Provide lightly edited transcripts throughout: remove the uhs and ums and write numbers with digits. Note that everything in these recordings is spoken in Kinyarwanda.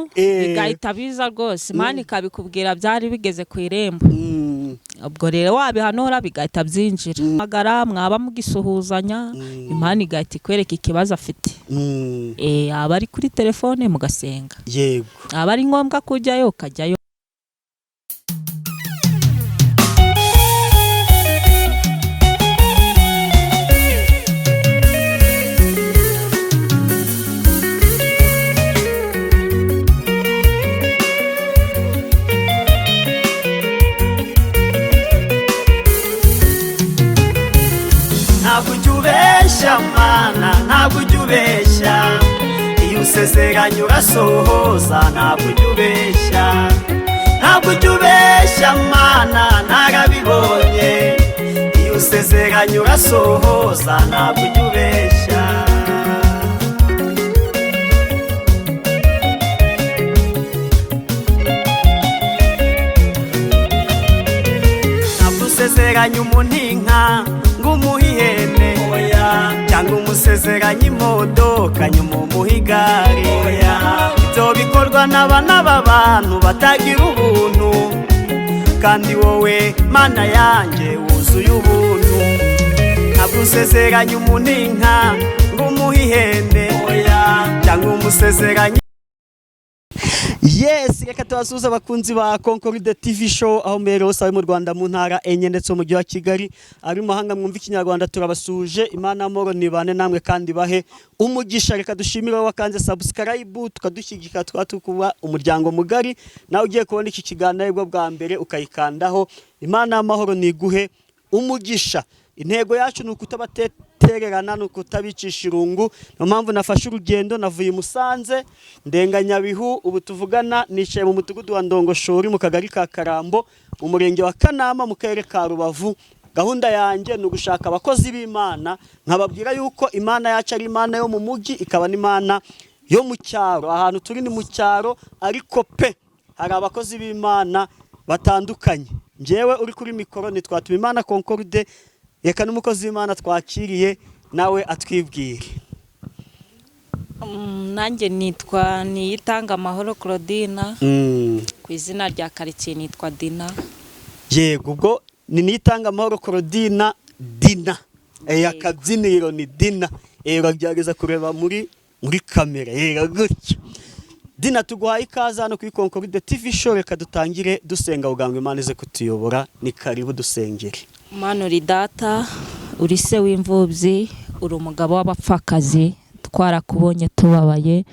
Bigahita biza rwose, Imana ikabikubwira byari bigeze ku irembo. Ubwo rero wabihanura bigahita byinjira magara, mwaba mugisuhuzanya, Imana igahita ikwereka ikibazo afite. Aba ari kuri telefone mugasenga. Aba ari ngombwa kujyayo ukajyayo. Ntabwo ujya ubeshya Mana, ntabwo ujya ubeshya. Iyo usezeranye urasohoza, ntabwo ujya ubeshya. Ntabwo ujya ubeshya Mana, narabibonye. Iyo usezeranye urasohoza, ntabwo ujya ubeshya. Ntabwo usezeranye umuntu inka ngo umuhe ihene, cyangwa umusezeranye imodoka nyuma umuhe igare. Ibyo bikorwa n'abana b'abantu batagira ubuntu, kandi wowe Mana yanjye wuzuye ubuntu. Ntabwo usezeranye umuntu inka ngo umuhe ihene, cyangwa umusezeranye. Yes, reka tubasuhuze abakunzi ba Concorde TV Show aho mbere hose, ari mu Rwanda mu ntara enye ndetse mu mujyi wa Kigali, ari mu mahanga mwumva Ikinyarwanda, turabasuhuje. Imana amahoro nibane namwe kandi bahe umugisha. Reka dushimire wowe wakanze subscribe tukadushyigikira, tukaba tukuba umuryango mugari. Nawe ugiye kubona iki kiganiro aribwo bwa mbere ukayikandaho, Imana y'amahoro niguhe umugisha. Intego yacu ni ukutabatererana, ni ukutabicisha irungu. Niyo mpamvu nafashe urugendo, navuye i Musanze, ndenga Nyabihu, ubu tuvugana nicaye mu mudugudu wa Ndongoshori, mu kagari ka Karambo, mu murenge wa Kanama, mu karere ka Rubavu. Gahunda yanjye ni ugushaka abakozi b'Imana nkababwira yuko Imana yacu ari Imana yo mu mujyi, ikaba n'Imana yo mu cyaro. Ahantu turi ni mu cyaro, ariko pe hari abakozi b'Imana batandukanye. Njyewe uri kuri mikoro ni Twatuma Concorde. Reka n'umukozi w'Imana twakiriye nawe atwibwire. Nanjye nitwa Niyitanga Amahoro Claudina, ku izina rya karitsiye nitwa Dina. Yego, ubwo ni Niyitanga Amahoro Claudina Dina. Akabyiniro ni Dina. Uragerageza kureba muri kamera, yego gutyo. Dina, tuguhaye ikaze hano kuri Concorde TV Show. Reka dutangire dusenga kugira ngo Imana ize kutuyobora. Ni karibu, dusengere. Mana, uri data, uri se w'imfubyi, uri umugabo w'abapfakazi. Twarakubonye tubabaye,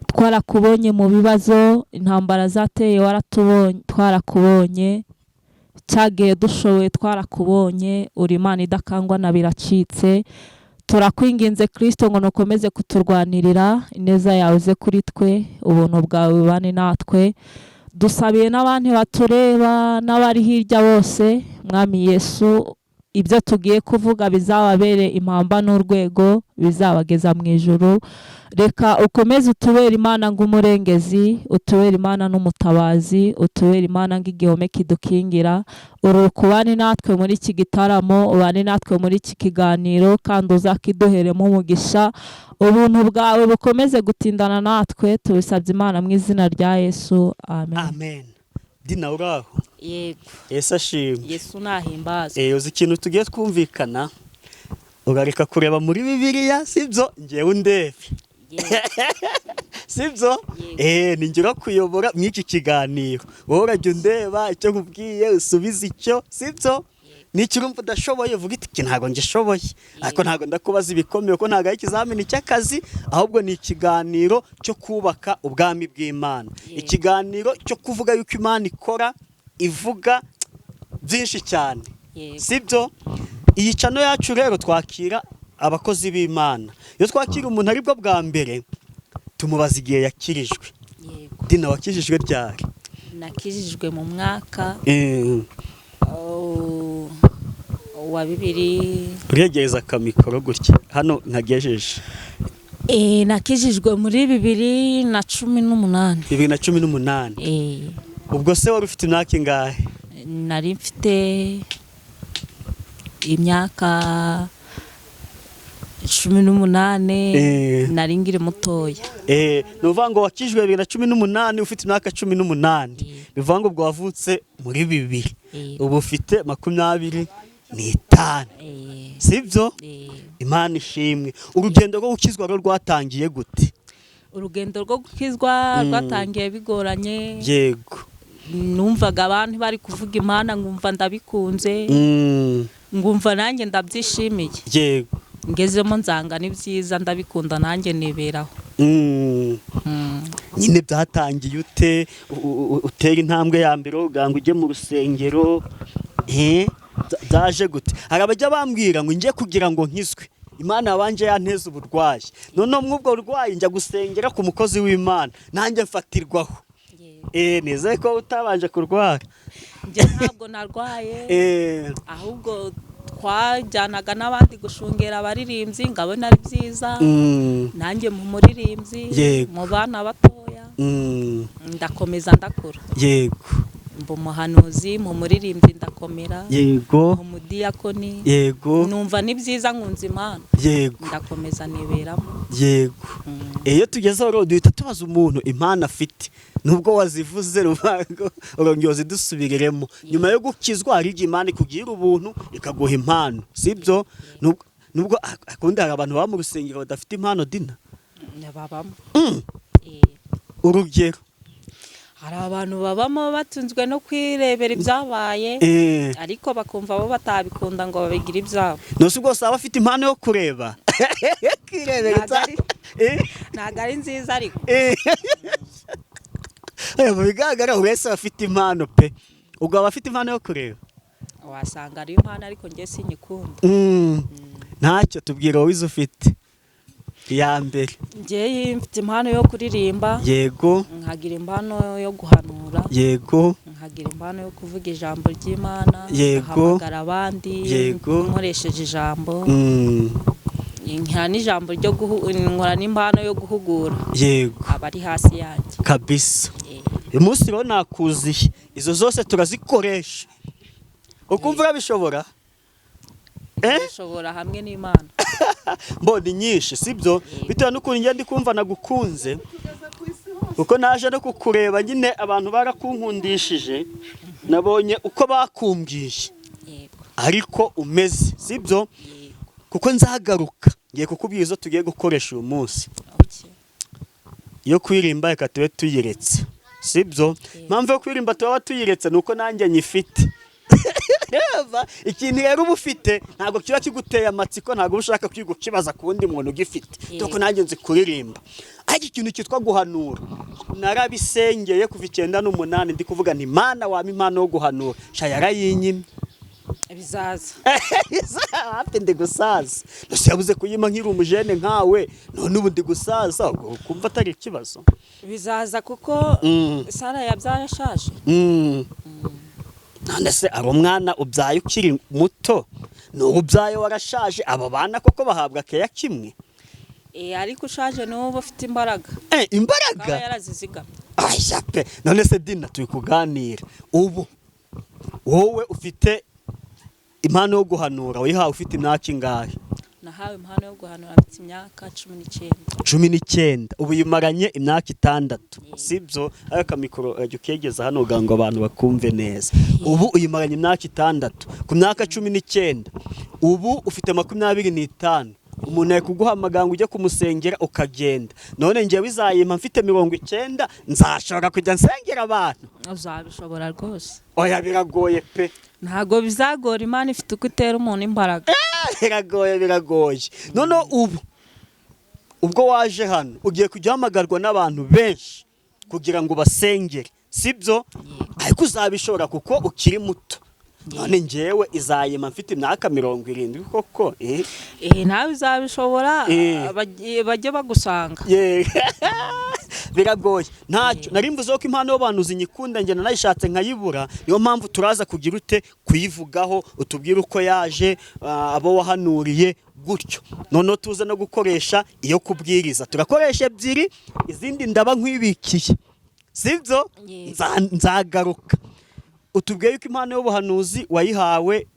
twarakubonye mu bibazo, intambara zateye waratubonye, twarakubonye cyagiye dushoboye, twarakubonye. Uri Imana idakangwa na biracitse. Turakwinginze Kirisito ngo nukomeze kuturwanirira, ineza yawe ize kuri twe, ubuntu bwawe bubane natwe. Dusabiye n'abandi batureba n'abari hirya bose, Mwami Yesu, ibyo tugiye kuvuga bizababere impamba n'urwego bizabageza mu ijuru. Reka ukomeze utubere Imana ng'umurengezi, utubere Imana n'umutabazi, utubere Imana ng'igihome kidukingira. Uri kubane natwe muri iki gitaramo, ubane natwe muri iki kiganiro, kandi uzakiduheremo umugisha. Ubuntu bwawe bukomeze gutindana natwe. Tubisabye Imana mu izina rya Yesu, amen. Amen. Dina, uraho? Yego. Yesu ashimwe. Yesu nahimbazwe. Uzi ikintu tugiye twumvikana? Urareka kureba muri Bibiliya, sibyo? Ngewe undebe, sibyo? Yego. Ni njye urakuyobora muri iki kiganiro. Wowe urajya undeba, icyo nkubwiye usubize icyo, sibyo? N'icyo urumva udashoboye uvuga iti: "Iki ntabwo ngishoboye." Ariko ntabwo ndakubaza ibikomeye, kuko ntabwo ari ikizamini cy'akazi, ahubwo ni ikiganiro cyo kubaka ubwami bw'Imana, ikiganiro cyo kuvuga yuko Imana ikora, ivuga byinshi cyane. Yego. Sibyo? Iyi channel yacu rero twakira abakozi b'Imana. Iyo twakira umuntu aribwo bwa mbere, tumubaza igihe yakirijwe. Yego. Dina, wakijijwe ryari? Nakijijwe mu mwaka oh, wa bibiri. Uregereza akamikoro gutya hano nkagejeje. Nakijijwe muri 2018. 2018? Ubwo se wari ufite imyaka ingahe? Nari mfite imyaka 18. Nari ngiri mutoya. Ni ukuvuga ngo wakijwe 2018 ufite imyaka 18. Bivuga ngo ubwo wavutse muri 2000. Ubu ufite 25. Sibyo? Eh. Imana ishimwe. Urugendo rwo gukizwa rwo rwatangiye gute? Urugendo rwo gukizwa rwatangiye bigoranye. Numvaga abantu bari kuvuga Imana, nkumva ndabikunze, ngumva nanjye ndabyishimiye. Ngezemo nzanga ni byiza, ndabikunda, nanjye niberaho. Nyine byatangiye ute? Utera intambwe ya mbere ugira ngo ujye mu rusengero, byaje gute? Hari abajya bambwira ngo njye kugira ngo nkizwe, Imana yabanje yanteza uburwayi, noneho mw'ubwo burwayi njya gusengera ku mukozi w'Imana, nanjye mfatirwaho. Nizeye ko utabanje kurwara. Njye ntabwo narwaye, ahubwo twajyanaga n'abandi gushungera abaririmbyi, ngabona ari byiza, nanjye mu muririmbyi, mu bana batoya. Ndakomeza ndakura, mba umuhanuzi, mu muririmbyi ndakomera, mu mudiyakoni. Numva ni byiza, nkunze Imana. Ndakomeza niberamo. Iyo tugezeho rero duhita tubaza umuntu impano afite. Nubwo wazivuze rubango, urongera uzidusubiriremo. Nyuma yo gukizwa hari igihe Imana ikugira ubuntu ikaguha impano, sibyo? Nubwo akundi hari abantu baba mu rusengero badafite impano, Dina. Babamo. Urugero? Hari abantu babamo batunzwe no kwirebera ibyabaye, ariko bakumva bo batabikunda ngo babigire ibyabo. Nose ubwo aba afite impano yo kureba, kwirebera? Ntabwo ari nziza ariko. Mu bigaragara buri wese aba afite impano pe. Ubwo aba afite impano yo kureba. Wasanga ari impano, ariko njye sinyikunda. Ntacyo, tubwira wowe izo ufite, iya mbere. Njye mfite impano yo kuririmba, nkagira impano yo guhanura, nkagira impano yo kuvuga ijambo ry'Imana, ngahamagara abandi nkoresheje ijambo, nkora n'ijambo ryo nkora n'impano yo guhugura abari hasi yanjye. Kabisa. Uyu munsi rero nakuziye, izo zose turazikoresha. Ukumva urabishobora? Ushobora hamwe n'Imana. Mbona nyinshi, sibyo? Bitewe n'ukuntu ngenda kumva nagukunze, kuko naje no kukureba nyine abantu barakunkundishije, nabonye uko bakumbwiye, ariko umeze, sibyo? Yego. Kuko nzagaruka ngiye kukubwira izo tugiye gukoresha uyu munsi. Iyo kwirimba reka tube tuyiretse, sibyo? Impamvu yo kwirimba tuba tuyiretse ni uko nanjye nyifite. Reba, ikintu rero uba ufite ntabwo kiba kiguteye amatsiko, ntabwo uba ushaka kwiga ukibaza ku wundi muntu ugifite. Dore ko nanjye nzi kuririmba, ariko ikintu cyitwa guhanura narabisengeye kuva 98, ndi kuvuga nti: "Mana, wampa impano yo guhanura." Sha, yarayinyimye. Bizaza. Hafi ndi gusaza. Gusa yabuze kuyima nkiri umujene nkawe, none ubu ndi gusaza, ubwo kumva atari ikibazo. Bizaza kuko Sara yabyaye ashaje. None se ari umwana ubyaye ukiri muto, ni ubyaye warashaje, abo bana koko bahabwa keya kimwe? Ariko ushaje niwe uba ufite imbaraga. Imbaraga? Aba yarazizigamye. Aya pe! None se Dina, turi kuganira ubu, wowe ufite impano yo guhanura wihawe ufite imyaka ingahe? Nahawe impano yo guhanura mfite imyaka 19. 19. Ubu uyimaranye imyaka 6, sibyo? Ariko mikoro jya ukegeza hano kugira ngo abantu bakumve neza. Ubu uyimaranye imyaka 6, ku myaka 19, ubu ufite 25. Umuntu ari kuguhamagara ngo ujye kumusengera ukagenda. None njyewe izayimpa mfite 90, nzashobora kujya nsengera abantu? Uzabishobora rwose. Oya, biragoye pe. Ntabwo bizagora, Imana ifite uko itera umuntu imbaraga. Biragoye, biragoye. Noneho ubu ubwo waje hano, ugiye kujya uhamagarwa n'abantu benshi kugira ngo basengere, sibyo? Ariko uzabishobora kuko ukiri muto. None njyewe izayima mfite imyaka 70 koko? Nawe uzabishobora. Bajye bagusanga. Biragoye, ntacyo. Nari mvuze ko impano y'abantu zinyikunda, njye nanayishatse nkayibura. Niyo mpamvu turaza kugira ute kuyivugaho, utubwire uko yaje, abo wahanuriye gutyo. Noneho tuze no gukoresha iyo kubwiriza. Turakoresha ebyiri, izindi ndaba nkwibikiye, sibyo? Yego. Nzagaruka utubwiye yuko impano y'ubuhanuzi wayihawe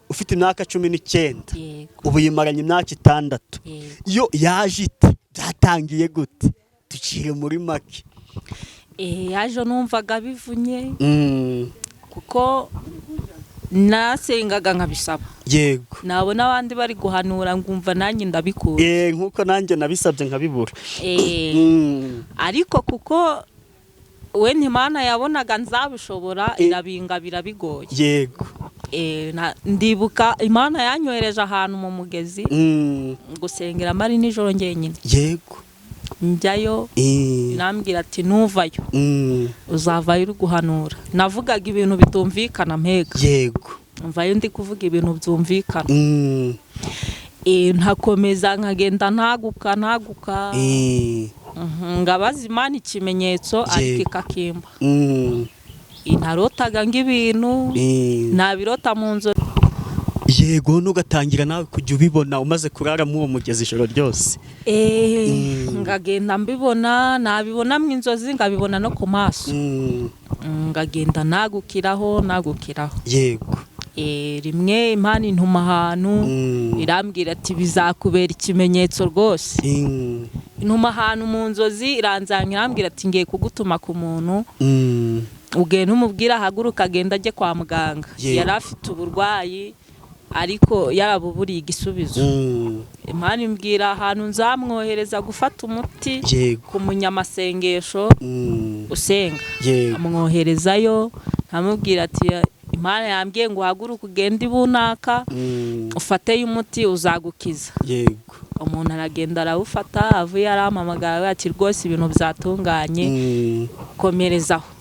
Ufite imyaka 19? Yego. Ubu yimaranye imyaka 6? Yego. Iyo yaje ite? Byatangiye gute? Ducire muri make. Yaje numvaga bivunye, kuko nasengaga nkabisaba. Nabona abandi bari guhanura ngumva nanjye ndabikura. Nk'uko nanjye nabisabye nkabibura. Ariko kuko we Imana yabonaga nzabishobora, irabingabira bigoye. Ndibuka Imana yanyohereje ahantu mu mugezi gusengera mari nijoro njyenyine. Njyayo, irambwira ati: "Ntuvayo, uzavayo uri guhanura." Navugaga ibintu bitumvikana mpega. Mvayo ndi kuvuga ibintu byumvikana. Nkakomeza nkagenda ntaguka ntaguka. Ngabaza Imana ikimenyetso, ariko ikakimba. Narotaga ng'ibintu, nabirota mu nzu. Yego, nugatangira nawe kujya ubibona umaze kurara muri uwo mugezi ijoro ryose. Ngagenda mbibona, nabibona mu inzozi, ngabibona no ku maso. Ngagenda nagukiraho nagukiraho. Rimwe Imana intuma ahantu, irambwira ati: "Bizakubera ikimenyetso rwose." Intuma ahantu mu nzozi, iranzanya, irambwira ati: "Ngiye kugutuma ku muntu, ugenda umubwira ahaguruka agenda ajye kwa muganga." Yari afite uburwayi ariko yarabuburiye igisubizo. Imana imbwira ahantu nzamwohereza gufata umuti ku munyamasengesho usenga. Amwoherezayo, nkamubwira ati: "Imana yambwiye ngo uhaguruke ugende ibunaka, ufateyo umuti uzagukiza." Umuntu aragenda arawufata, avuye arampamagara ati: "Rwose ibintu byatunganye, komerezaho."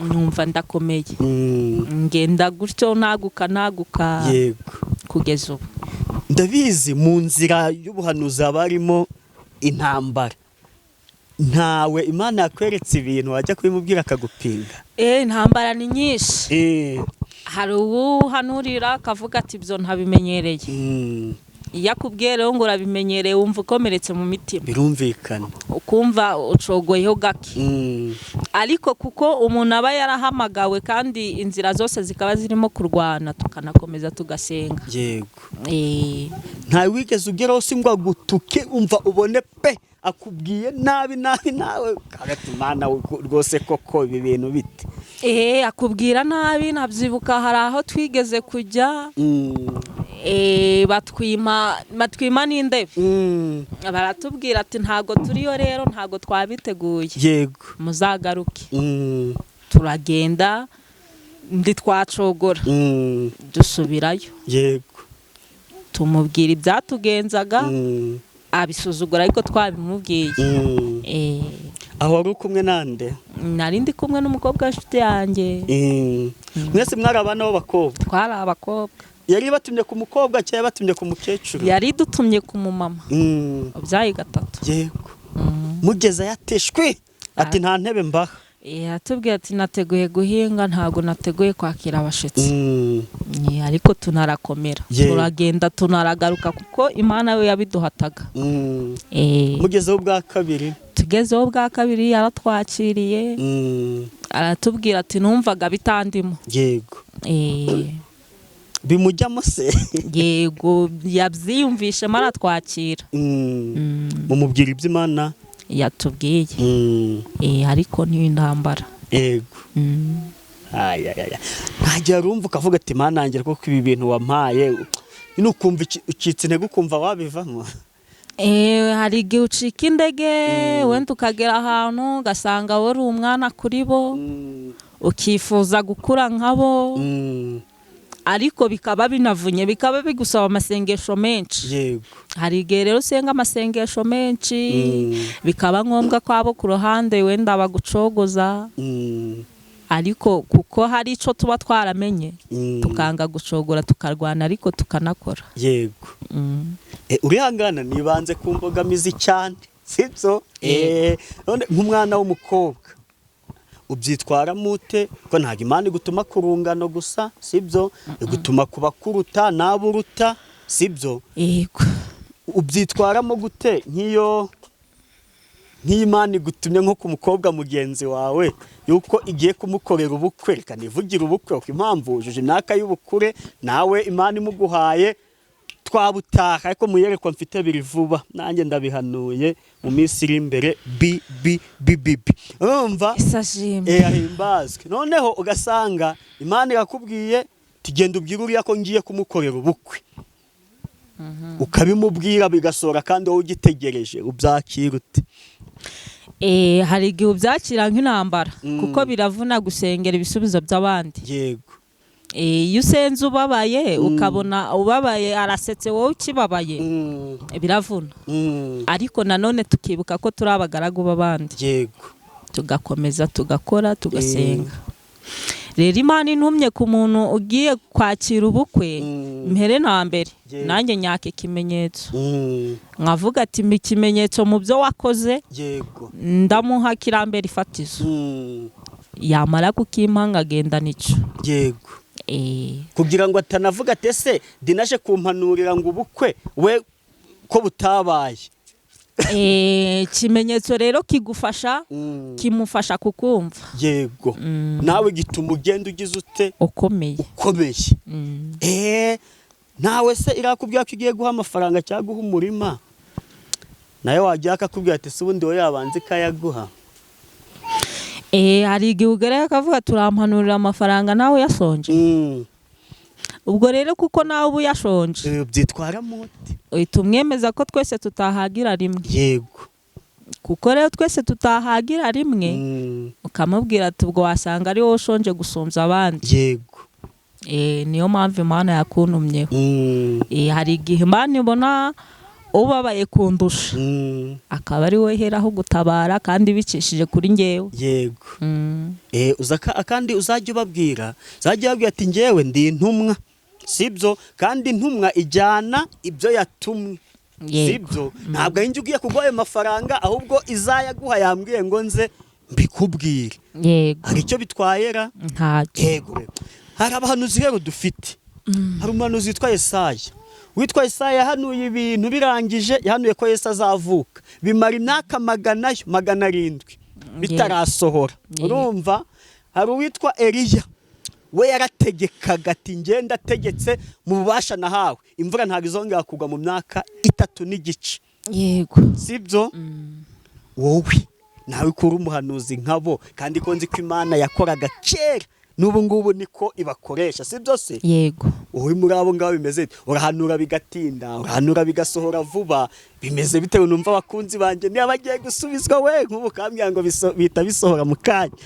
Numva ndakomeye. Ngenda gutyo naguka naguka kugeza ubu. Ndabizi mu nzira y'ubuhanuzi haba harimo intambara. Ntawe Imana yakweretse ibintu wajya kubimubwira akagupinga? Intambara ni nyinshi. Hari uwuhanurira akavuga ati: "Ibyo ntabimenyereye." Iyo akubwiye rero ngo urabimenyereye, wumva ukomeretse mu mitima. Birumvikana. Ukumva ucogoyeho gake. Ariko kuko umuntu aba yarahamagawe kandi inzira zose zikaba zirimo kurwana, tukanakomeza tugasenga. Ntawe wigeze ugeraho si ngo agutuke, umva ubone pe akubwiye nabi nabi, nawe hagati Imana rwose koko ibi bintu bite? Akubwira nabi, nabyibuka hari aho twigeze kujya, batwima n'indebe. Baratubwira ati: "Ntago turiyo rero, ntago twabiteguye, muzagaruke." Turagenda, ndi twacogora, dusubirayo, tumubwira ibyatugenzaga, abisuzugura ariko twabimubwiye. Aho wari kumwe nande? Nari ndi kumwe n'umukobwa w'inshuti yanjye. Mwese mwari abana b'abakobwa? Twari abakobwa. Yari batumye ku mukobwa cyangwa batumye ku mukecuru? Yari dutumye ku mumama ubyaye gatatu. Mugeze yateshwe ati: "Nta ntebe mbaha." Yatubwiye ati: "Nateguye guhinga, ntabwo nateguye kwakira abashitsi." Ariko tunarakomera, turagenda tunaragaruka kuko Imana we yabiduhataga. Mugezeho bwa kabiri? Tugezeho bwa kabiri yaratwakiriye, aratubwira ati: "Numvaga bitandimo." Bimujyamo se? Yego, yabyiyumvishemo aratwakira. Mumubwira iby'Imana yatubwiye. Ariko n'intambara. Ay, ay, ay. Ntajya rumva ukavuga ati: "Mana yanjye, kuko ibi bintu wampaye," nyine ukumva ucitse intege, ukumva wabivamo? Hari igihe ucika intege, wenda ukagera ahantu ugasanga wowe uri umwana kuri bo, ukifuza gukura nkabo, ariko bikaba binavunye, bikaba bigusaba amasengesho menshi. Hari igihe rero usenga amasengesho menshi, bikaba ngombwa ko abo ku ruhande wenda bagucogoza, ariko kuko hari icyo tuba twaramenye, tukanga gucogora, tukarwana ariko tukanakora. Urihangana, nibanze ku mbogamizi cyane, sibyo? None nk'umwana w'umukobwa ubyitwaramo ute, ko ntabwo Imana igutuma ku rungano gusa, sibyo? Igutuma ku bakuruta n'abo uruta, sibyo? Yego. Ubyitwaramo gute nk'iyo Nk'Imana igutumye nko ku mukobwa mugenzi wawe yuko igiye kumukorera ubukwe, reka nivugire ubukwe kuko impamvu wujuje imyaka y'ubukure, nawe Imana imuguhaye twabutaha, ariko muyerekwa mfite biri vuba, nanjye ndabihanuye mu minsi iri imbere, b b b b b, urumva? Isashimwe. Ahimbazwe. Noneho ugasanga Imana irakubwiye, tugenda ubwira uriya ko ngiye kumukorera ubukwe, ukabimubwira bigasohora, kandi wowe ugitegereje, ubyakira ute? Hari igihe ubyakira nk'intambara, kuko biravuna gusengera ibisubizo by'abandi. Iyo usenze ubabaye, ukabona ubabaye arasetse wowe ukibabaye, biravuna. Ariko nanone tukibuka ko turi abagaragu b'abandi, tugakomeza tugakora, tugasenga. Rero Imana intumye ku muntu ugiye kwakira ubukwe, mbere na mbere nanjye nyaka ikimenyetso, nkavuga ati mpa ikimenyetso mu byo wakoze. Ndamuha kirambere ifatizo, yamara kukimpa nkagenda nicyo. Kugira ngo atanavuga ati ese dinaje kumpanurira ngo ubukwe we ko butabaye. Ikimenyetso rero kigufasha, kimufasha kukumva. Nawe gituma ugenda ugize ute? Ukomeye. Ukomeye. Nawe se irakubwira ko igiye guha amafaranga cyangwa guha umurima, nawe wajya akakubwira ati se ubundi wowe yabanza ikayaguha? Hari igihe ugerayo akavuga turampanurira amafaranga nawe uyashonje. Ubwo rero kuko nawe uba uyashonje, Byitwaramo ute? Uhita umwemeza ko twese tutahagira rimwe. Kuko rero twese tutahagira rimwe, ukamubwira ati ubwo wasanga ari wowe ushonje gusumbya abandi. Niyo mpamvu Imana yakuntumyeho. Hari igihe Imana ibona ubabaye kundusha, akaba ari we iheraho gutabara kandi bicishije kuri ngewe. Kandi uzajya ubabwira, uzajya ubabwira ati ngewe ndi intumwa, sibyo? Kandi intumwa ijyana ibyo yatumwe. Sibyo? Ntabwo ari njye ugiye kuguha ayo mafaranga, ahubwo izayaguha yambwiye ngo nze mbikubwire. Hari icyo bitwayera? Ntacyo. Yego. Hari abahanuzi rero dufite. Hari umuhanuzi witwa Yesaya. Witwa Yesaya yahanuye ibintu birangije, yahanuye ko Yesu azavuka, bimara imyaka 700 bitarasohora. Urumva, hari uwitwa Eliya, we yarategekaga ati ngenda ategetse mu bubasha nahawe, imvura ntabwo izongera kugwa mu myaka 3.5. Sibyo? Wowe nawe kuri umuhanuzi nkabo, kandi ko nzi ko Imana yakoraga kera n'ubu ngubu niko ibakoresha, sibyo se? Yego. Wowe muri abo ngabo bimeze bite? Urahanura bigatinda, urahanura bigasohora vuba, bimeze bitewe? Numva abakunzi banjye niba bagiye gusubizwa we nk'ubu kambwira ngo bihita bisohora mu kanya.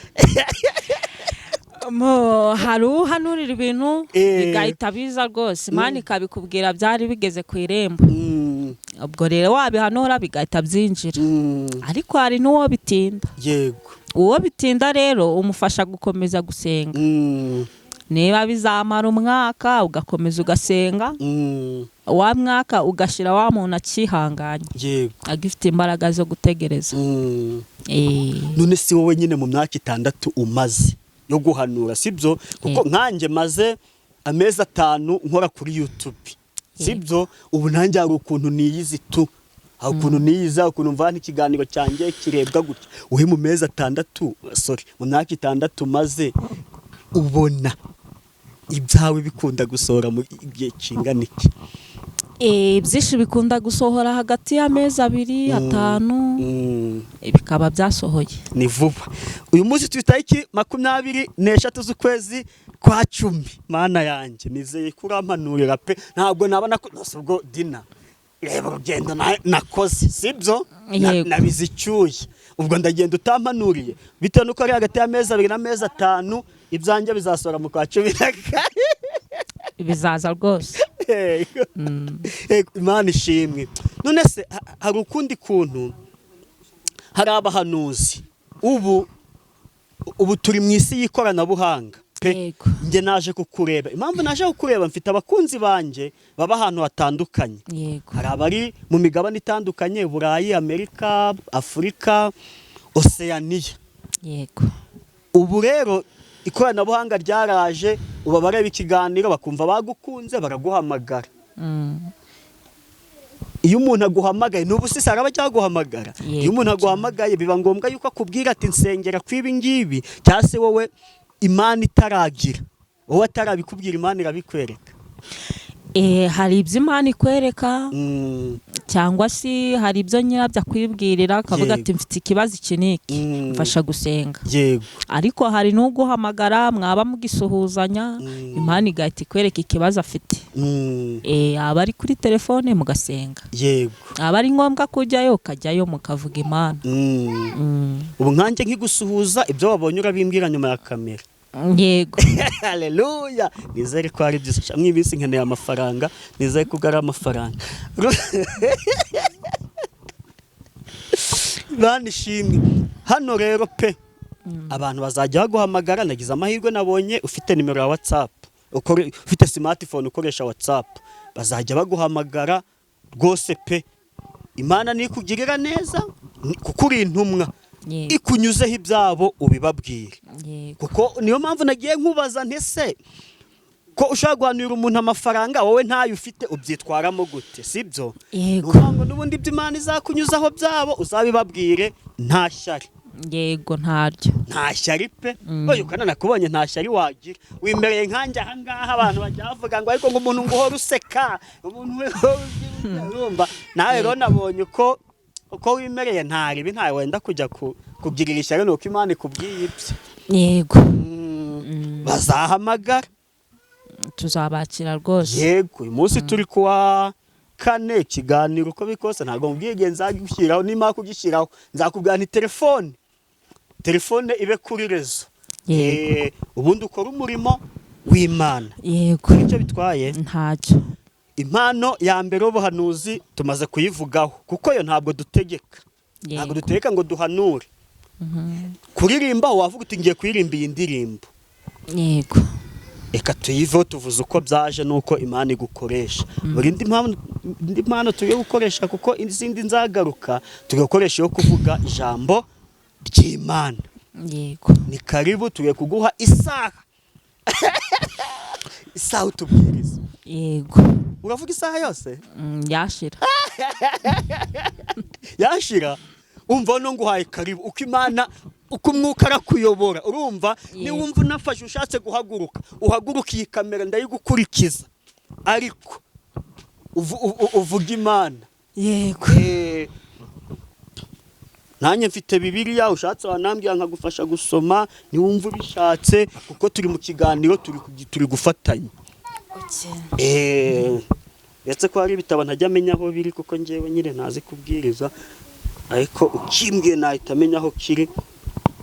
Hari uhanurira ibintu bigahita biza rwose, Imana ikabikubwira byari bigeze ku irembo. Ubwo rero wabihanura bigahita byinjira. Ariko hari n'uwo bitinda. Uwo bitinda rero umufasha gukomeza gusenga. Niba bizamara umwaka, ugakomeza ugasenga, wa mwaka ugashira wa muntu akihanganye, agifite imbaraga zo gutegereza. None si wowe nyine mu myaka 6 umaze yo guhanura, sibyo? Kuko nkanjye maze amezi 5 nkora kuri YouTube, sibyo? Ubu nanjye hari ukuntu niyizi tu, hari ukuntu niyiza, ukuntu mvana ikiganiro cyanjye kirebwa gutya. Wowe mu mezi 6, sorry, mu myaka 6 maze, ubona ibyawe bikunda gusohora mu gihe kingana iki? Byinshi bikunda gusohora hagati y'amezi 2, 5, bikaba byasohoye. Ni vuba. Uyu munsi turi tariki 23 z'ukwezi kwa 10. Mana yanjye, nizeye ko urampanurira pe, ntabwo naba ubwo Dina, reba urugendo nakoze, sibyo? Yego. Nabize icyuya, ubwo ndagenda utampanuriye, bitewe n'uko ari hagati y'amezi 2 n'amezi 5, ibyanjye bizasohora mu kwa 12. Bizaza rwose. Yego. Yego, Imana ishimwe. None se hari ukundi kuntu hari abahanuzi ubu turi mu isi y'ikoranabuhanga pe? Yego. Njye naje kukureba, impamvu naje kukureba, mfite abakunzi banjye baba ahantu hatandukanye. Hari abari mu migabane itandukanye, Burayi, Amerika, Afurika, Oceania. Ubu rero ikoranabuhanga ryaraje, ubu abareba ikiganiro bakumva bagukunze baraguhamagara. Iyo umuntu aguhamagaye, n'ubu se araba acyaguhamagara? Yego, Iyo umuntu aguhamagaye, biba ngombwa yuko akubwira ati: "Nsengera kw'ibi ngibi," cyangwa se wowe Imana itaragira, wowe atarabikubwira, Imana irabikwereka? Hari ibyo Imana ikwereka, cyangwa se hari ibyo nyirabyo akwibwirira, akavuga ati: "Mfite ikibazo iki n'iki, mfasha gusenga." Ariko hari n'uguhamagara, mwaba mugisuhuzanya, Imana igahita ikwereka ikibazo afite. Aba ari kuri telefone, mugasenga. Aba ari ngombwa kujyayo, ukajyayo, mukavuga Imana. Ubu nkanjye nkigusuhuza, ibyo wabonye urabimbwira nyuma ya kamera? Yego. Haleluya! Nizere ko ari byiza. Sha, mw'iyi minsi nkeneye amafaranga, nizere ko ari amafaranga. Bana ishimwe. Hano rero pe, abantu bazajya baguhamagara. Nagize amahirwe, nabonye ufite nimero ya WhatsApp, ufite smartphone ukoresha WhatsApp. Bazajya baguhamagara rwose pe. Imana nikugirira neza, kuko uri intumwa, ikunyuzeho ibyabo ubibabwire. Kuko niyo mpamvu nagiye nkubaza ntese ko ushobora guhanurira umuntu amafaranga, wowe ntayo ufite, ubyitwaramo gute, sibyo? Yego. Ni ukuvuga ngo n'ubundi ibyo Imana izakunyuzaho byabo uzabibabwire nta shyari. Yego, ntaryo. Nta shyari pe. Oya, ukana nakubonye, nta shyari wagira, wimereye nkanjye ahangaha. Abantu bajya bavuga ngo ariko ngo umuntu ngo uhora useka, umuntu urumva nawe rero nabonye uko wimereye, nta ribi, ntawe wenda kujya kugirira ishyari, ni uko Imana ikubwiye ibyo. Bazahamagara. Tuzabakira rwose. Yego. Uyu munsi turi kuwa kane. Ikiganiro uko biri kose ntabwo mubwiye igihe nzagishyiraho. Nimara kugishyiraho nzakubwira nti telefone ibe kuri réseau. Ubundi ukora umurimo w'Imana. Icyo bitwaye? Ntacyo. Impano ya mbere y'ubuhanuzi tumaze kuyivugaho, kuko yo ntabwo dutegeka, ntabwo dutegeka ngo duhanure. Kuririmba, wavuga uti: "Ngiye kuririmba iyi ndirimbo." Reka tuyiveho, tuvuze uko byaje n'uko Imana igukoresha. Buri indi mpano tugiye gukoresha, kuko izindi nzagaruka, tugakoresha iyo kuvuga ijambo ry'Imana. Ni karibu, tugiye kuguha isaha, isaha utubwiriza. Uravuga isaha yose? Yashira. Yashira. Umva, no nguhaye karibu. Uko Imana, uko umwuka arakuyobora, urumva? Niwumva unafashe, ushatse guhaguruka, uhaguruka, iyi kamera ndayigukurikiza, ariko uvuga Imana. Nanjye mfite Bibiliya, ushatse wanambwira nkagufasha gusoma niwumva ubishatse, kuko turi mu kiganiro, turi gufatanya. Uretse ko hari ibitabo ntajya amenya aho biri, kuko njyewe nyine ntazi kubwiriza, ariko ukimbwiye nahita amenya aho kiri.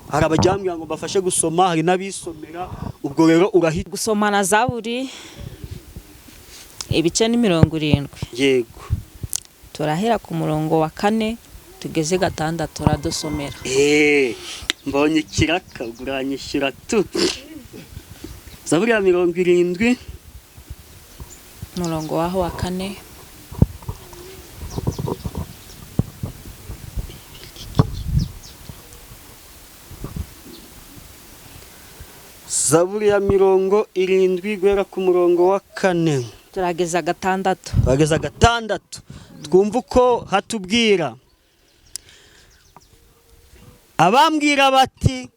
Hari abajyambwira ngo mbafashe gusoma, hari n'abisomera. Ubwo rero urahita. Gusomana Zaburi, ibice ni 70. Turahera ku murongo wa 4 tugeze 6, turadusomera. Mbonye ikiraka, uranyishyura tu. Zaburi ya 70. Umurongo waho wa 4. Zaburi ya 70, guhera ku murongo wa 4. Turageza 6. Bageza 6, twumva uko hatubwira. Abambwira bati: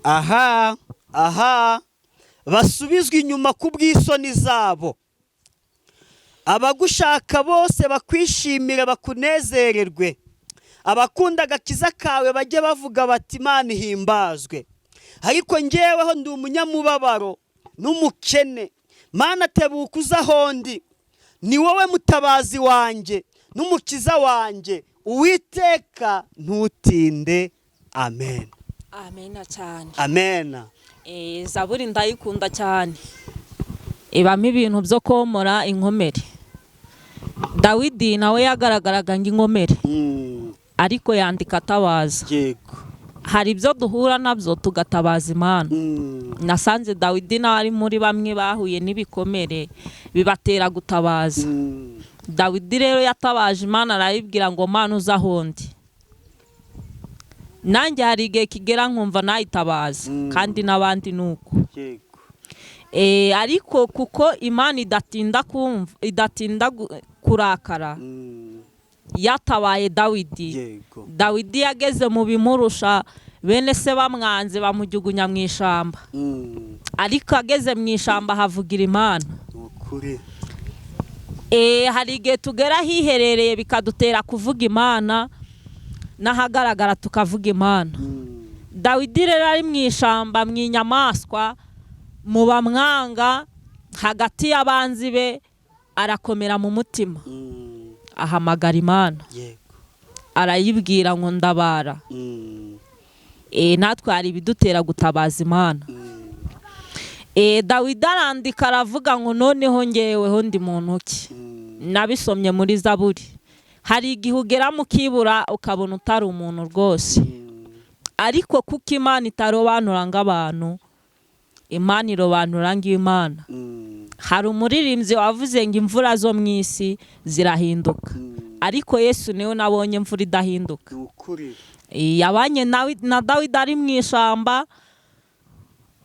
"Aha, aha!" basubizwa inyuma ku bw'isoni zabo. Abagushaka bose bakwishimire, bakunezererwe. Abakunda agakiza kawe bajye bavuga bati: "Imana ihimbazwe." Ariko njyeweho ndi umunyamubabaro n'umukene. Mana, tebuka uze aho ndi. Ni wowe mutabazi wanjye n'umukiza wanjye. Uwiteka, ntutinde. Amen. Amena cyane. Amen. Zaburi ndayikunda cyane, ibamo ibintu byo komora inkomere. Dawidi nawe yagaragaraga nk'inkomere, ariko yandika atabaza. Hari ibyo duhura nabyo tugatabaza Imana. Nasanze Dawidi nawe ari muri bamwe bahuye n'ibikomere bibatera gutabaza. Dawidi rero yatabaje Imana, arayibwira ngo: "Mana, uze aho ndi." Nanjye hari igihe kigera nkumva nayitabaza, kandi n'abandi ni uko. Ariko kuko Imana idatinda kumva, idatinda kurakara. Yatabaye Dawidi. Dawidi yageze mu bimurusha, bene se bamwanze, bamujugunya mu ishamba, ariko ageze mu ishamba havugira Imana. Ukuri. Hari igihe tugera ahiherereye bikadutera kuvuga Imana, n'ahagaragara tukavuga Imana. Dawidi rero ari mu ishamba, mu inyamaswa, mu bamwanga, hagati y'abanzi be, arakomera mu mutima, ahamagara Imana, arayibwira ngo: "Ndabara." Natwe hari ibidutera gutabaza Imana. Dawidi arandika, aravuga ngo: "Noneho ngeweho ndi muntu ki?" Nabisomye muri Zaburi. Hari igihe ugera mu kibura, ukabona utari umuntu rwose, ariko kuko Imana itarobanura ng'abantu, Imana irobanura ng'Imana. Hari umuririmbyi wavuze ngo imvura zo mu isi zirahinduka, ariko Yesu niwe nabonye imvura idahinduka. Ni ukuri. Yabanye na Dawidi ari mu ishyamba.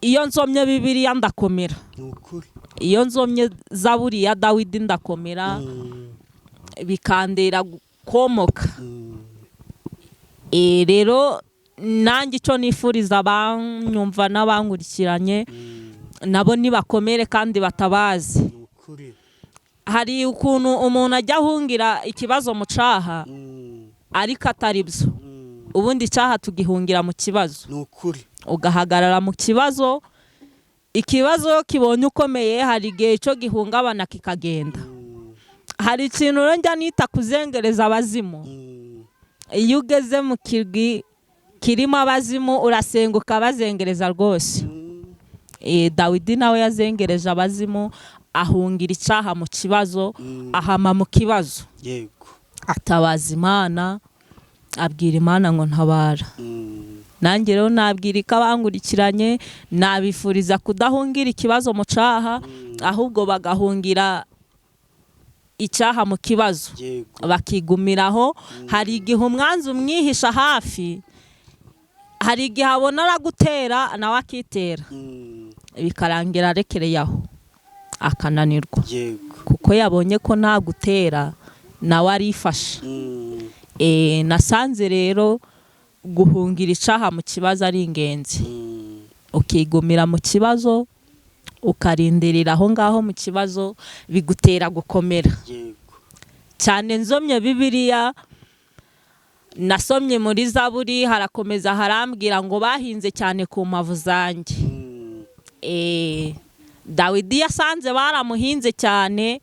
Iyo nsomye Bibiliya ndakomera. Ni ukuri. Iyo nsomye Zaburi ya Dawidi ndakomera, bikandera komoka. Rero nanjye icyo nifuriza abanyumva n'abankurikiranye, nabo nibakomere kandi batabazi. Ni ukuri. Hari ukuntu umuntu ajya ahungira ikibazo mu cyaha, ariko atari byo. Ubundi icyaha tugihungira mu kibazo. Ni ukuri. Ugahagarara mu kibazo. Ikibazo kibonye ukomeye, hari igihe cyo gihungabana kikagenda. Hari ikintu rero njya nita kuzengereza abazimu. Iyo ugeze mu kirwi kirimo abazimu, urasenga ukabazengereza rwose. Dawidi nawe yazengereje abazimu, ahungira icyaha mu kibazo, ahama mu kibazo, atabaza Imana, abwira Imana ngo: "Ntabara." Nanjye rero nabwira ko abankurikiranye, nabifuriza kudahungira ikibazo mu cyaha, ahubwo bagahungira icyaha mu kibazo, bakigumiraho. Hari igihe umwanzi umwihisha hafi, hari igihe abona aragutera nawe akitera, bikarangira arekereye aho, akananirwa, kuko yabonye ko nta gutera nawe arifasha. Nasanze rero guhungira icyaha mu kibazo ari ingenzi, ukigumira mu kibazo, ukarindirira aho ngaho mu kibazo, bigutera gukomera cyane. Nsomye Bibiliya, nasomye muri Zaburi, harakomeza harambwira ngo: "Bahinze cyane ku mpavu zanjye." Dawidi yasanze baramuhinze cyane,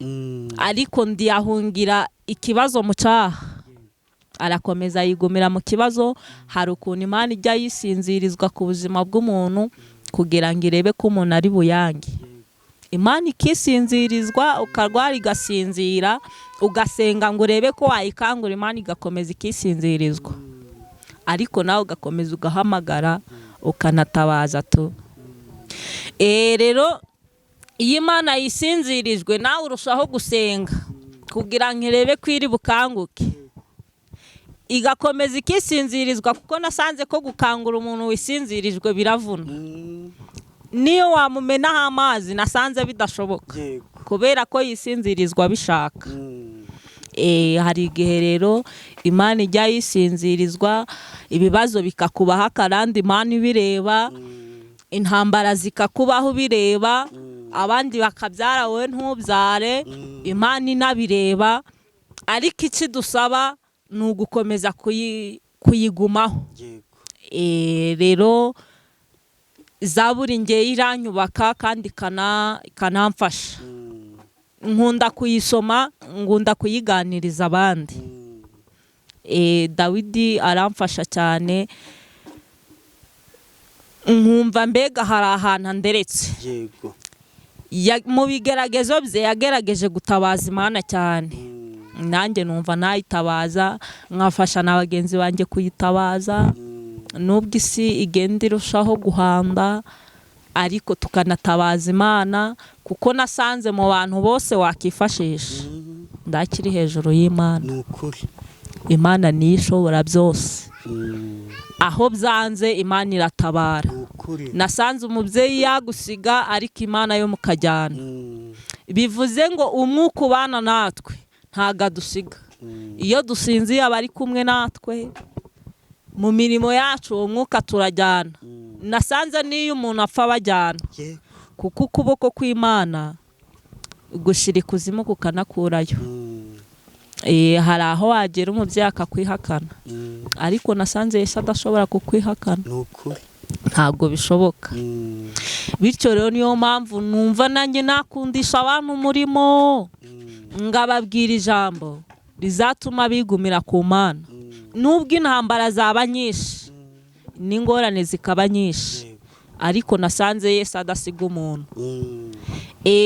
ariko ndiyahungira ikibazo mu cyaha, arakomeza yigumira mu kibazo. Hari ukuntu Imana ijya yisinzirizwa ku buzima bw'umuntu kugira ngo irebe ko umuntu ari buyange. Imana ikisinzirizwa, ukarwara igasinzira, ugasenga ngo urebe ko wayikangura, Imana igakomeza ikisinzirizwa, ariko nawe ugakomeza ugahamagara, ukanatabaza tu. Rero iyo Imana yisinzirijwe, nawe urushaho gusenga kugira ngo irebe ko iri bukanguke, igakomeza ikisinzirizwa, kuko nasanze ko gukangura umuntu wisinzirijwe biravuna. Niyo wamumenaho amazi, nasanze bidashoboka, kubera ko yisinzirizwa bishaka. Hari igihe rero Imana ijya yisinzirizwa, ibibazo bikakubaho akarande Imana ibireba, intambara zikakubaho ubireba, abandi bakabyara wowe ntubyare, Imana inabireba. Ariko ikidusaba ni ugukomeza kuyigumaho. Rero Zaburi ngewe iranyubaka kandi ikanamfasha. Nkunda kuyisoma, nkunda kuyiganiriza abandi. Dawidi aramfasha cyane, nkumva mbega hari ahantu anderetse. Mu bigeragezo bye yagerageje gutabaza Imana cyane. Nanjye numva nayitabaza, nkafasha na bagenzi banjye kuyitabaza, nubwo isi igenda irushaho guhanda, ariko tukanatabaza Imana, kuko nasanze mu bantu bose wakifashisha ndakiri hejuru y'Imana. Ni ukuri. Imana niyo ishobora byose. Aho byanze, Imana iratabara. Ni ukuri. Nasanze umubyeyi yagusiga, ariko Imana yo mukajyana. Bivuze ngo umwuka ubana natwe. Ntago adusiga. Iyo dusinziye aba ari kumwe natwe mu mirimo yacu, uwo mwuka turajyana. Nasanze n'iyo umuntu apfa bajyana, kuko ukuboko kw'Imana gushyira ikuzimu kukanakurayo. Hari aho wagera umubyeyi akakwihakana, ariko nasanze Yesu adashobora kukwihakana. Ni ukuri. Ntabwo bishoboka. Bityo rero niyo mpamvu numva nanjye nakundisha abantu umurimo, ngababwira ijambo rizatuma bigumira ku Mana, nubwo intambara zaba nyinshi n'ingorane zikaba nyinshi, ariko nasanze Yesu adasiga umuntu.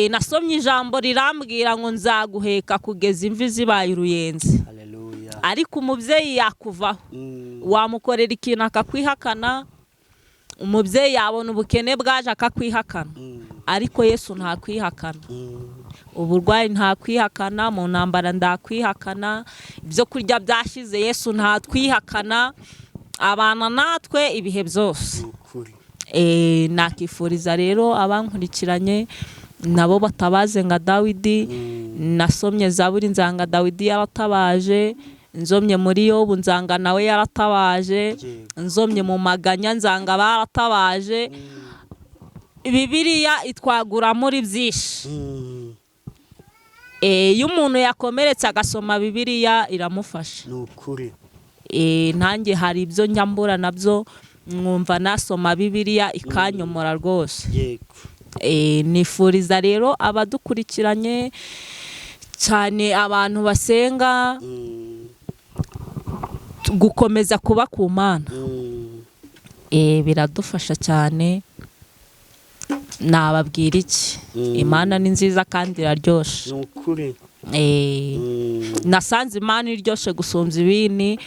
Nasomye ijambo rirambwira ngo nzaguheka kugeza imvi zibaye uruyenzi. Haleluya. Ariko umubyeyi yakuvaho, wamukorera ikintu akakwihakana, umubyeyi yabona ubukene bwaje akakwihakana, ariko Yesu ntakwihakana. Uburwayi ntakwihakana, mu ntambara ndakwihakana, ibyo kurya byashize Yesu ntatwihakana, abana natwe ibihe byose. Ni ukuri. Nakifuriza rero abankurikiranye nabo batabaze nka Dawidi. Nasomye Zaburi nzanga Dawidi yaratabaje, nzomye muri Yobu nzanga nawe yaratabaje, nzomye mu maganya nzanga baratabaje. Bibiliya itwagura muri byinshi. Iyo umuntu yakomeretse agasoma Bibiliya iramufasha. Ni ukuri. Nanjye hari ibyo njya mbura nabyo mwumva nasoma Bibiliya ikanyomora rwose. Nifuriza rero abadukurikiranye cyane, abantu basenga, gukomeza kuba ku Mana. Biradufasha cyane. Nababwira iki? Imana ni nziza kandi iraryoshe. Ni ukuri. Nasanze Imana iryoshe gusumbya ibindi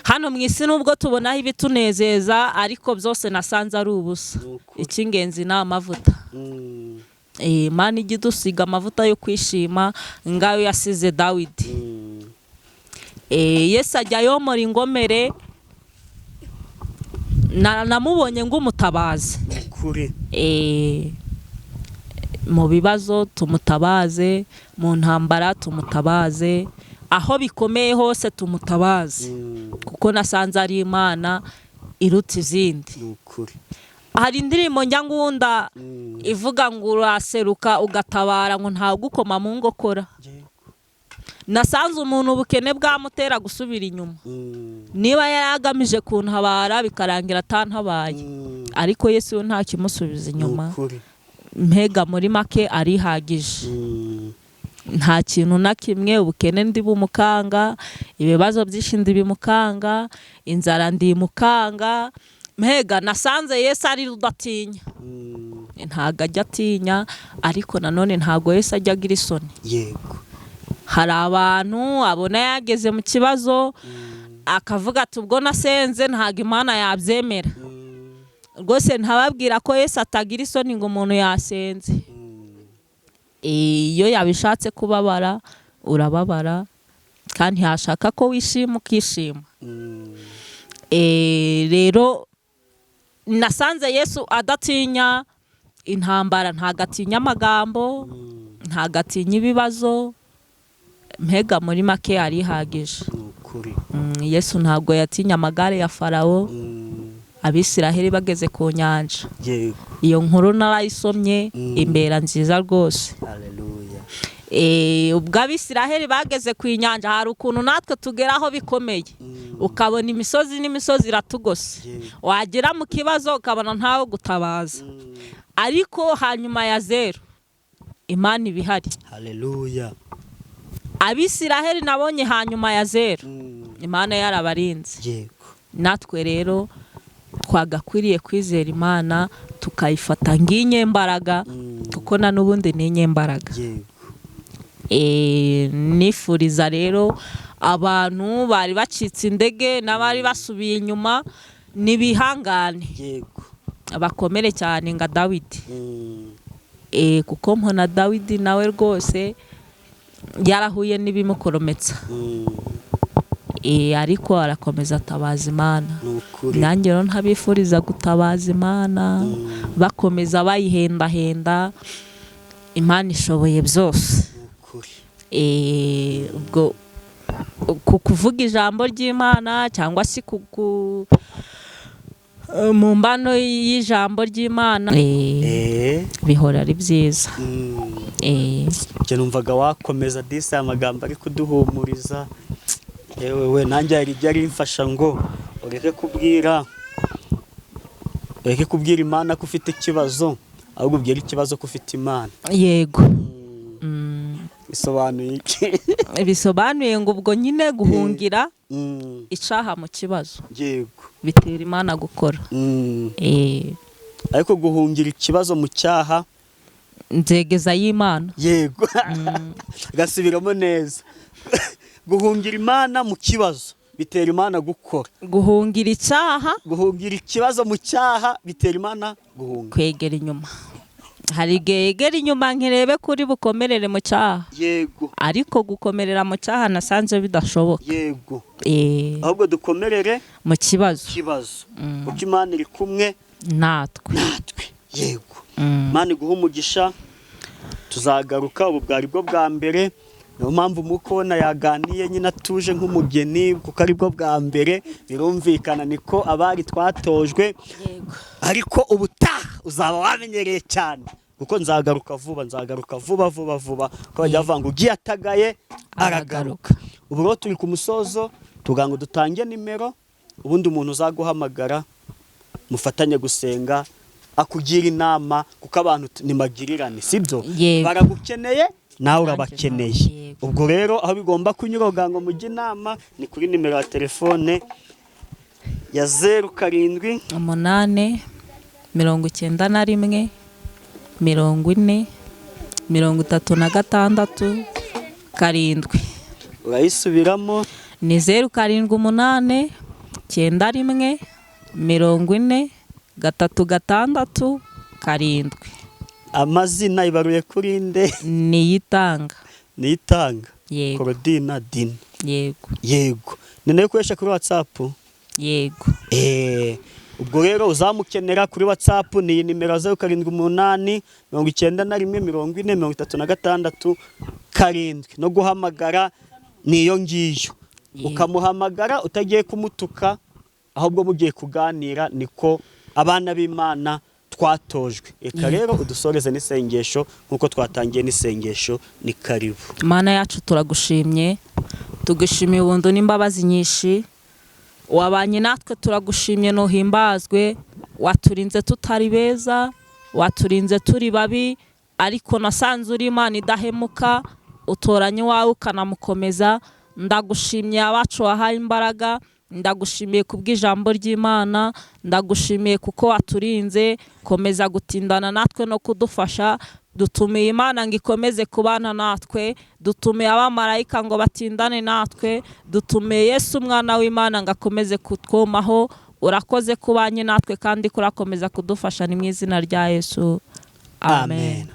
hano mu isi, nubwo tubonaho ibitunezeza, ariko byose nasanze ari ubusa. Ni ukuri. Icy'ingenzi ni amavuta. Imana ijya idusiga amavuta yo kwishima ngayo yasize Dawidi. Yesu ajya yomora ingomere. Namubonye ng'umutabazi. Ni ukuri. Mu bibazo tumutabaze, mu ntambara tumutabaze, aho bikomeye hose tumutabaze, kuko nasanze ari Imana iruta izindi. Ni ukuri. Hari indirimbo njya ngunda ivuga ngo uraseruka ugatabara, ngo ntawugukoma mu ngokora. Nasanze umuntu ubukene bwamutera gusubira inyuma, niba yari agamije kuntabara bikarangira atantabaye, ariko Yesu we nta kimusubiza Ni inyuma. ukuri. Mpega muri make arihagije. Nta kintu na kimwe ubukene ndi bumukanga, ibibazo byinshi ndi bimukanga, inzara ndimukanga. Mbega nasanze Yesu ari rudatinya. Ntabwo ajya atinya, ariko nanone ntabwo Yesu ajya agira isoni. Hari abantu abona yageze mu kibazo akavuga ati ubwo nasenze ntabwo Imana yabyemera. Rwose ntababwira ko Yesu atagira isoni ngo umuntu yasenze. Iyo yabishatse kubabara urababara, kandi yashaka ko wishima ukishima. Rero nasanze Yesu adatinya intambara, ntabwo atinya amagambo, ntabwo atinya ibibazo. Mbega muri make arihagije. Ni ukuri. Yesu ntabwo yatinya amagare ya Farawo, Abisiraheli bageze ku nyanja. Iyo nkuru narayisomye, imbera nziza rwose. Haleluya. Ubwo Abisiraheli bageze ku inyanja, hari ukuntu natwe tugeraho bikomeye, ukabona imisozi n'imisozi iratugose, wagera mu kibazo ukabona ntawe gutabaza, ariko hanyuma ya zeru Imana iba ihari. Haleluya. Abisiraheli nabonye hanyuma ya zeru Imana yarabarinze. Natwe rero twagakwiriye kwizera Imana tukayifata ng'inyembaraga, kuko na n'ubundi ni inyembaraga. Nifuriza rero abantu bari bacitse indege n'abari basubiye inyuma nibihangane, bakomere cyane nka Dawidi. Kuko mpona Dawidi nawe rwose yarahuye n'ibimukorometsa, ariko arakomeza atabaza Imana. Ni ukuri. Nanjye rero ntabifuriza gutabaza Imana, bakomeza bayihendahenda. Imana ishoboye byose. Ni ukuri. Ubwo ku kuvuga ijambo ry'Imana cyangwa se mu mbano y'ijambo ry'Imana, bihora ari byiza. Njye numvaga wakomeza disi aya magambo ari kuduhumuriza. Yewe we, nanjye hari ibyo arimfasha ngo ureke kubwira Imana ko ufite ikibazo, ahubwo ubwire ikibazo ko ufite Imana. Yego. Bisobanuye iki? Bisobanuye ngo ubwo nyine guhungira icaha mu kibazo bitera Imana gukora. Ariko guhungira ikibazo mu cyaha nzegeza y'Imana. Yego. Gasubiramo neza. Guhungira Imana mu kibazo bitera Imana gukora. Guhungira icyaha, guhungira ikibazo mu cyaha bitera Imana guhunga. Kwegera inyuma. Hari igihe yegera inyuma nkirebe kuri bukomerere mu cyaha. Yego. Ariko gukomerera mu cyaha nasanze bidashoboka. Yego. Ahubwo dukomerere mu kibazo. Kibazo. Kuko Imana iri kumwe natwe. Yego. Imana iguhe umugisha, tuzagaruka. Ubu bwari bwo bwa mbere, niyo mpamvu mukona yaganiye nyine atuje nk'umugeni, kuko ari bwo bwa mbere, birumvikana niko abari twatojwe. Ariko ubutaha uzaba wamenyereye cyane, kuko nzagaruka vuba, nzagaruka vuba vuba vuba, ko bajya bavuga ngo ugiye atagaye aragaruka. Ubu rero turi ku musozo, tugira ngo dutange nimero, ubundi umuntu uzaguhamagara mufatanye gusenga, akugira inama, kuko abantu nimagirirane, sibyo? Baragukeneye nawe urabakeneye. Ubwo rero aho bigomba kunyura ngo mujye inama ni kuri nimero ya telefone ya 07 8 91 40 36 7. Urayisubiramo. Ni 0 7 8 91 40 36 7. Amazina ibaruye kuri nde? Niyitanga. Niyitanga. Yego. Korodina Dina. Yego. Yego. Ni nayo ukoresha kuri WhatsApp? Yego. Ubwo rero uzamukenera kuri WhatsApp ni nimero 0 7 8 91 40 36 7. No guhamagara niyo ngiyo. Ukamuhamagara utagiye kumutuka, ahubwo mugiye kuganira, niko abana b'Imana twatojwe. Reka rero udusoreze n'isengesho nkuko twatangiye n'isengesho. Ni karibu. Mana yacu turagushimye, tugushimiye ubuntu n'imbabazi nyinshi wabanye natwe, turagushimye nuhimbazwe. Waturinze tutari beza, waturinze turi babi, ariko nasanze uri Imana idahemuka, utoranye wawe ukanamukomeza. Ndagushimye abacu wahaye imbaraga, ndagushimiye kubw'ijambo ry'Imana, ndagushimiye kuko waturinze. Komeza gutindana natwe no kudufasha. Dutumiye Imana ngo ikomeze kubana natwe, dutumiye abamarayika ngo batindane natwe, dutumiye Yesu umwana w'Imana ngo akomeze kutwomaho. Urakoze kubanye natwe kandi kurakomeza kudufasha, ni mu izina rya Yesu. Amen. Amen.